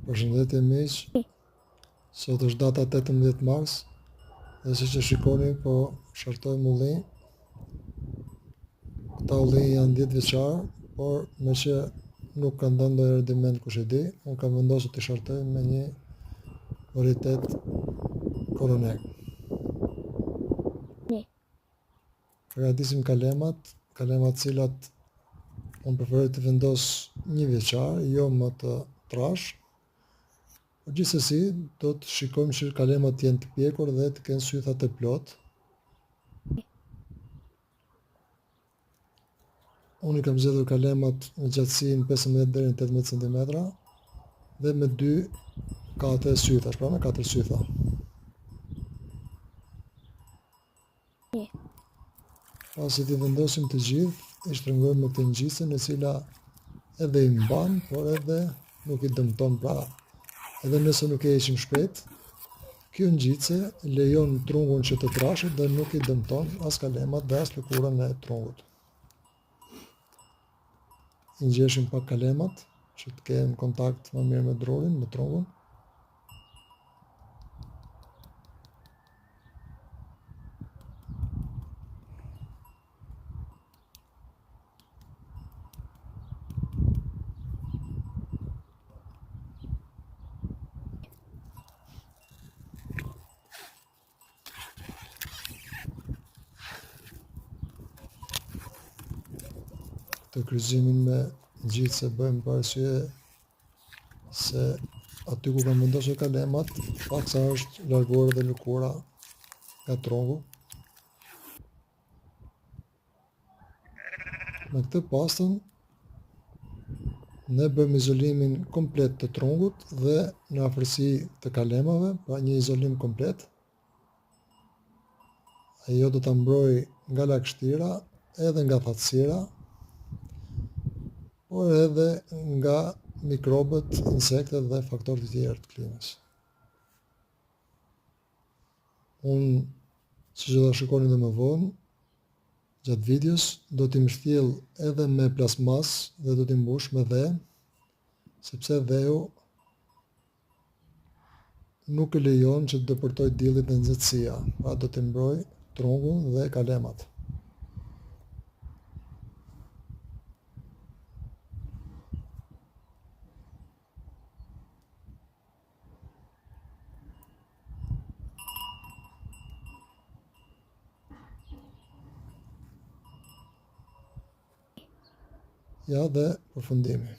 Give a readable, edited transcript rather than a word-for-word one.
Përshëndetje miq. Sot është data 18 mars dhe siç e shikoni po shartojmë ullinj. Këta ullinj janë 10 vjeçar, por meqë nuk kanë dhënë ndonjë rendiment kush e di, unë kam vendosur t'i shartoj me një varietet koronek. Përgatisim kalemat, kalemat të cilat unë preferoj të vendos një vjeçar, jo më të trash. Por gjithsesi do të shikojmë që kalemat të jenë të pjekur dhe të kenë sytha të plotë. Unë i kam zgjedhur kalemat në gjatësinë 15 deri në 18 cm dhe me dy kate sythash, pra me katër sytha. Pasi t'i vendosim të gjithë, i shtrëngojmë me këtë ngjitësen e cila edhe i mban, por edhe nuk i dëmton pra. Edhe nëse nuk e heqim shpejt, kjo ngjitëse lejon trungun që të trashet dhe nuk i dëmton as kalemat dhe as lëkurën e trungut. I ngjeshim pak kalemat që të kenë kontakt më mirë me drurin, me trungun. Këtë kryqëzimin me ngjitëse e bëjmë për arsye se aty ku kam vendosur kalemat, paksa është larguar dhe lëkura nga trungu. Me këtë pastën ne bëjmë izolimin komplet të trungut dhe në afërsi të kalemave, pra një izolim komplet. Ajo do ta mbrojë nga lagështira, edhe nga thatësira, por edhe nga mikrobet, insektet dhe faktorët e tjerë të klimës. Unë, siç do ta shikoni dhe më vonë, gjatë videos, do t'i mbështjell edhe me plasmas dhe do t'i mbush me dhe, sepse dheu nuk e lejon që të depërtojë dielli dhe nxehtësia, pra do t'i mbrojë trungun dhe kalemat. Ja dhe përfundimi.